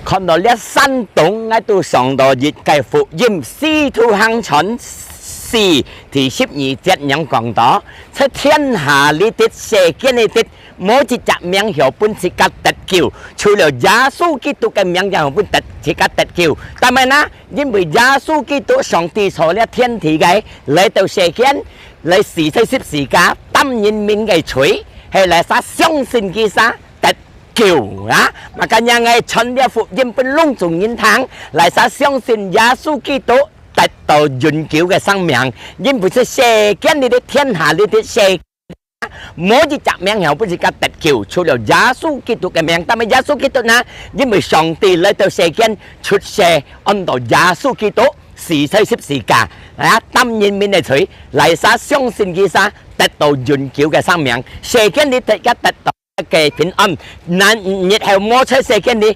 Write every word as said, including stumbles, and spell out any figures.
看到這山頂，𠊎都想到一個福音，使徒行傳四第十二節恁樣講到：在天下裡的世間裡的，無一隻名曉分自家得救，除了耶穌基督个名，正曉分得自家得救。但係呢，因為耶穌基督上帝坐了天地个，來到世間，來死在十字架，擔人民个罪，係來儕相信佢儕得救啊！Makanya𠊎傳這福音分攏總人聽，來儕相信耶穌基督得到永久个生命，因為在世間裡的，天下裡的世，無一隻名曉分自家得救，除了耶穌基督个名。但係耶穌基督呢，因為上帝來到世間出世，安到耶穌基督，死在十字架，啊，擔人民个罪，來儕相信佢儕得到永久个生命。世間裡自家得到个平安，但日後無在世間裡，